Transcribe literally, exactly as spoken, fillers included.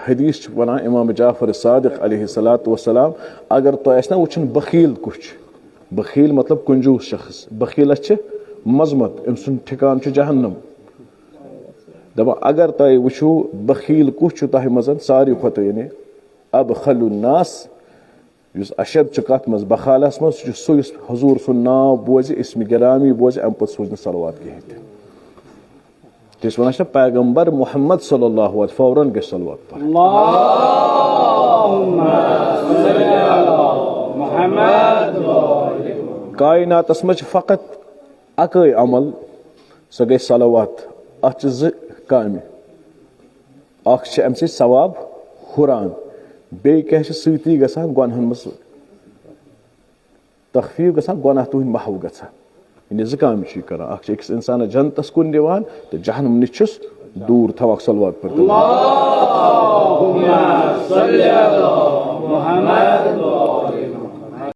حدیث چھُ وَنان امام جعفر صادق علیہ الصلوۃ والسلام، اگر تۄہہِ آسہِ نا وٕچھُن بخیل کُس چھُ، بخیل مطلب کنجوس شخص، بخیلس چھِ مذمت، أمۍ سُنٛد ٹھکان چھُ جہنم۔ دَپان اگر تۄہہِ وٕچھِو بخیل کُس چھُ تۄہہِ منٛز ساروی کھۄتہٕ، یعنی ابخل الناس، یُس اشد چھُ کتھ منٛز، بخالس منٛز، سُہ چھُ سُہ یُس حضور سُنٛد ناو بوزِ، اسم گرامی بوزِ، امہِ پتہٕ سوزِ نہٕ صلوات کِہیٖنۍ تہِ۔ تہِ چھِ وَنان چھِ پیغمبر محمد صلی اللہ علیہ وسلم، فوراً گژھِ صلوات پَرٕنۍ۔ اللہم صل علی محمد۔ کائناتس منٛز چھِ فقط اَکٲے عمل، سۄ گٔے صلوات۔ اَتھ چھِ زٕ کامہِ، اَکھ چھِ اَمہِ سۭتۍ ثواب ہُران، بیٚیہِ کیٛاہ چھِ سۭتی گژھان؟ گۄنہَن منٛز تخفیف گژھان، گۄناہ تُہنٛدۍ محو گژھان۔ یعنی زٕ کامہِ چھِ یہِ کران، اکھ چھِ أکِس انسانس جنتس کُن نِوان تہٕ جہنم نِش چھُس دوٗر تھاوان۔ صلوات پٔرِتھ۔ اللہم صل علی محمد۔